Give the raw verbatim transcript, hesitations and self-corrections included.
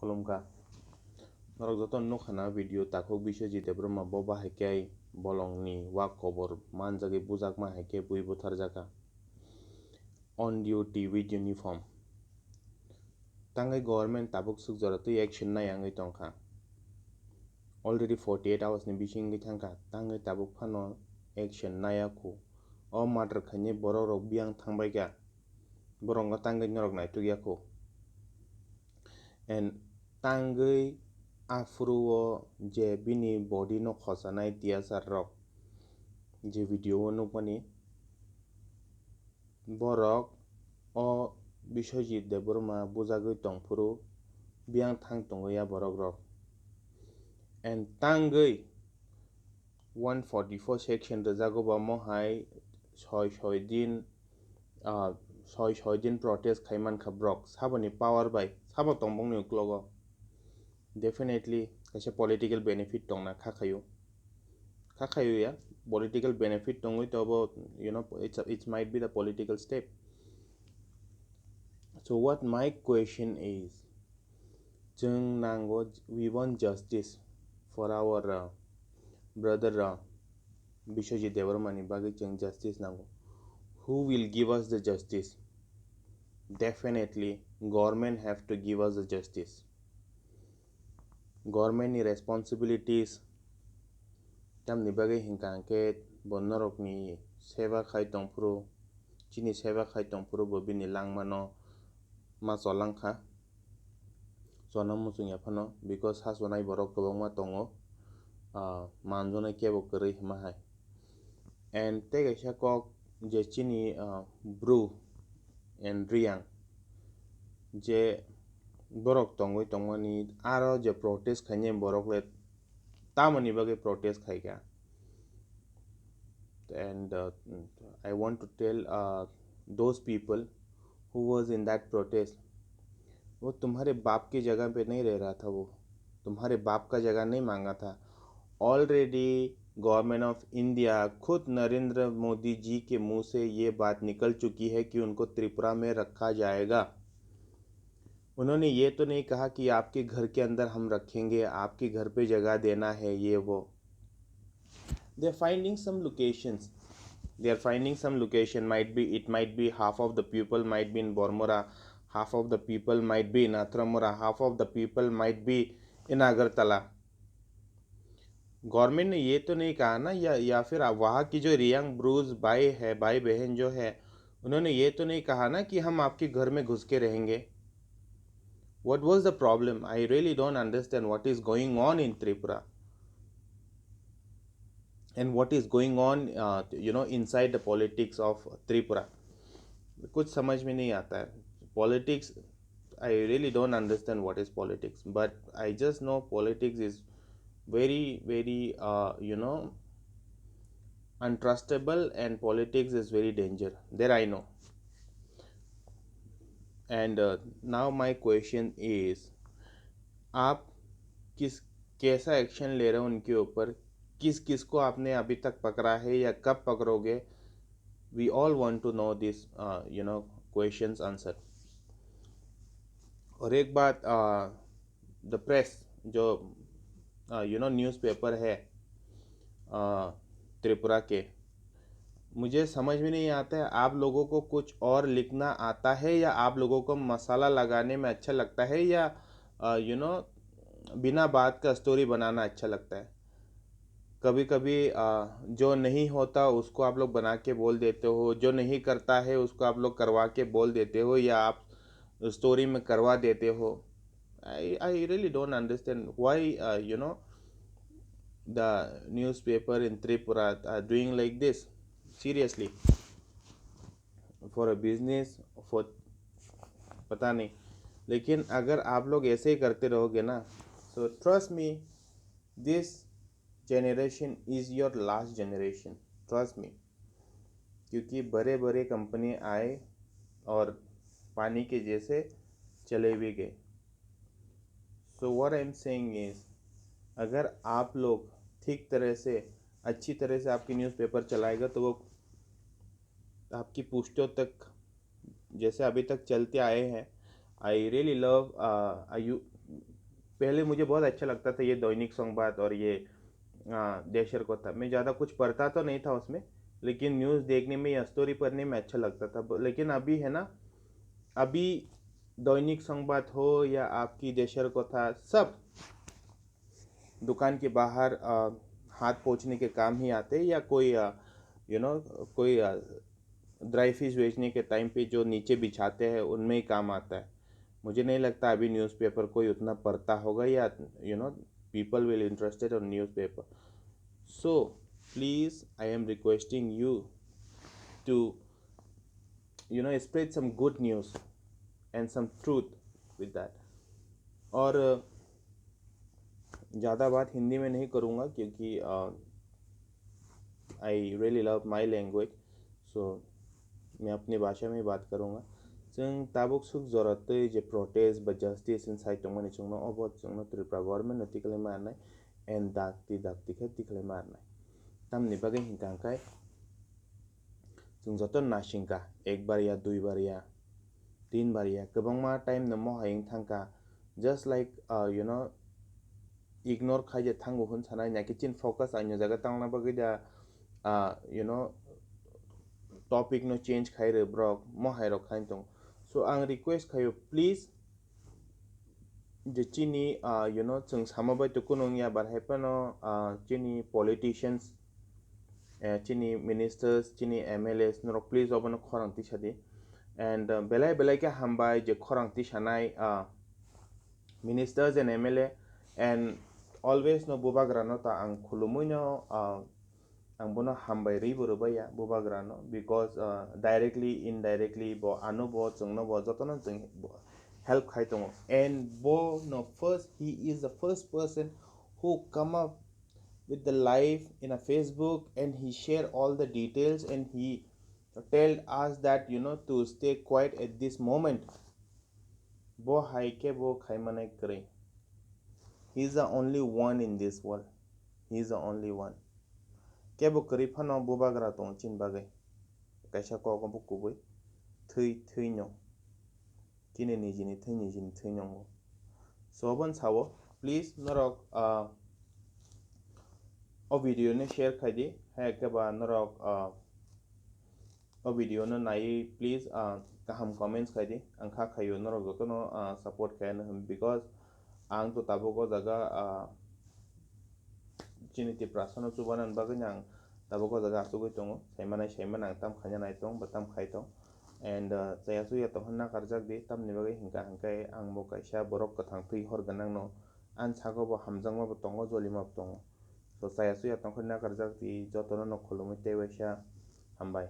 Khulumkha. Norok joto nukha na video takhuk Biswajit Debbarma bo bahai khe bolongni wak kobor manjagwi bujakma hai khe bui butharjakha on duty with uniform. Tangwi government tabuk swk jora twi action nai wngwi tongkha. Already forty eight hours ni bisingwi thangkha, tangwi tabuk phano action naiya khu. O murder khainai borok rok biyang thangbaikha, borok no tangwi norok naitukya khu. And tangwi aphuru o je bini body no khosanai tiyasar rok je video o nukmani, borok o Biswajit Debbarma bujagwi tongphuru biyang thang tongo ya borok rok. And tangwi one forty four section rwjago ba mohai soi soi din, ah, soi soi din protest khai mankha borok saboni power bai, sabo tongbongni uklogo. Definitely kaisa political benefit tongna kha khayo. Kha khayo ya, political benefit tongwi tobo, you know, it's, it might be the political step. So what my question is, chwng nango, we want justice for our, uh, brother, uh, Biswajit Debbarma ni bagwi chwng justice nango. Who will give us the justice? Definitely government have to give us the justice. Government ni responsibilities tamni bagwi hinkha hwnkhe bo norokni seba khai tongphuru, chini seba khai tongphuru bo bini langmano ma cholangkha, chona muchungya phano, because ha chonai borok kwbangma tongo, ah, manjone kebo kwrwi hima hai. And tei kaisa kok je chini, ah, Bru and Reang je borok tongwi tongmani aro je protest khainai borok le tamoni bagwi protest khaikha. And, uh, I want to tell, uh, those people who was in that protest, वो तुम्हारे बाप की जगह पे नहीं रह रहा था, वो तुम्हारे बाप का जगह नहीं मांगा था। Already government of India खुद नरेंद्र मोदी जी के मुंह से ये बात निकल चुकी है कि उनको त्रिपुरा में रखा जाएगा। उन्होंने ये तो नहीं कहा कि आपके घर के अंदर हम रखेंगे, आपके घर पे जगह देना है, ये वो। They are finding some locations. They are finding some location. Might be, it might be half of the people might be in Bormora, half of the people might be in Atramura, half of the people might be in Agartala. Government ने ये तो नहीं कहा ना, या, या फिर वहाँ की जो रियांग ब्रूज भाई है, भाई बहन जो है, उन्होंने ये तो नहीं कहा ना कि हम आपके घर में घुस के रहेंगे। What was the problem? I really don't understand what is going on in Tripura and what is going on, uh, you know, inside the politics of Tripura. कुछ समझ में नहीं आता है politics. I really don't understand what is politics, but I just know politics is very, very, uh, you know, untrustable, and politics is very danger. There I know. And, uh, now my question is, आप किस, कैसा एक्शन ले रहे हो उनके ऊपर, किस किस को आपने अभी तक पकड़ा है या कब पकड़ोगे? We all want to know this, uh, you know, questions answer. और एक बात, uh, the press, जो, uh, you know, न्यूज़पेपर है, uh, त्रिपुरा के, मुझे समझ में नहीं आता है, आप लोगों को कुछ और लिखना आता है या आप लोगों को मसाला लगाने में अच्छा लगता है या, uh, you know, बिना बात का स्टोरी बनाना अच्छा लगता है? कभी-कभी, अ, जो नहीं होता उसको आप लोग बना के बोल देते हो, जो नहीं करता है उसको आप लोग करवा के बोल देते हो या आप स्टोरी में करवा देते हो। I, I really don't understand why, uh, you know, the newspaper in Tripura are doing like this. Seriously. For a business, for पता नहीं, लेकिन अगर आप लोग ऐसे ही करते रहोगे ना, so trust me, this generation is your last generation, trust me, क्योंकि बड़े बड़े कंपनी आए और पानी के जैसे चले भी गए। So what I am saying is, अगर आप लोग ठीक तरह से, अच्छी तरह से आपकी न्यूज़पेपर चलाएगा, तो वो आपकी पुश्तों तक जैसे अभी तक चलते आए हैं। I really love, uh, uh, you, पहले मुझे बहुत अच्छा लगता था ये दैनिक संवाद और ये, आ, देशर कथा। मैं ज़्यादा कुछ पढ़ता तो नहीं था उसमें, लेकिन न्यूज़ देखने में या स्टोरी पढ़ने में अच्छा लगता था। ब-, लेकिन अभी है ना, अभी दैनिक संवाद हो या आपकी देशर कथा, सब दुकान के बाहर, आ, हाथ पोंछने के काम ही आते हैं, या कोई, आ, यू नो, कोई, आ, ड्राई फिश बेचने के टाइम पे जो नीचे बिछाते हैं, उनमें ही काम आता है। मुझे नहीं लगता अभी न्यूज़पेपर कोई उतना पढ़ता होगा, या, you know, people will interested on newspaper. So please, I am requesting you to, you know, spread some good news and some truth with that. और, अ, ज़्यादा बात हिंदी में नहीं करूँगा, क्योंकि, अ, I really love my language, so मैं अपनी भाषा में ही बात करूँगा. Chwng tabuk swk jora twi je protest ba justice hwn sai tongmani chwngno, obo chwngno Tripura government no tikhlai ma rwnai, and dakti dakti khe tikhlai ma rwnai. Tamni bagwi hinkha hwnkhe chwng joto nasingkha, ekbar ya, duibar ya, tinbar ya, kwbangma time no mohai wng thangkha. Just like, uh, you know, ignore khai je thango hwn sanai, naikhe chini focus ani jaga tangna bagwi da, ah, you know, topic no change khai rw borok, mohai rok khai tong. So ang request khaio, please, je chini, ah, you know, chwng sama bai to kunung ya bar hai phano, ah, chini politicians, eh, chini ministers, chini M L As, norok please obono khorang tisa di. And, uh, belai belai khe hambai je khorang tisanai, uh, ministers and M L A, and always no bubagra no ta ang khulumui no, uh, ang bono hambai rwi bo rwbai ya bubagra no, because, uh, directly, indirectly bo ano bo chwngno bo jotono chwng help khai tongo. And bo no first, he is the first person who come up with the live in a Facebook, and he share all the details, and he tell us that, you know, to stay quiet at this moment. Bo hai khe bo khai manai kwrwi. He is the only one in this world. He is the only one. Kebo kwrwi phano bubagra tongo chini bagwi. Kaisa kok bo kubui thwi thwi no. Chini nijini thwi nijini thwi nongo. So obon sao, please norok, ah, o video no share khai di, hai khe ba norok, ah, o video no naiwi please, ah, kaham comments khai di, ang kha khaio norok jotono, ah, support khai ano hwn, because ang to tabuk o jaga, ah, chini Tiprasa no chubanan bagwi ang tabuk o jaga achugwi tongo, saimanai saiman ang tam khaina nai tong ba tam khai tong, and, ah, chaya chuya tong hwnna karjak di, tamni bagwi hinkha hwnkhe ang bo kaisa borok kwthang twi hor gwnang no, ani sago bo hamjakma bo tongo, jolima bo tongo. So chaya chuya tongkhorna karjak di, jotono no khulumui tei waisa hambai.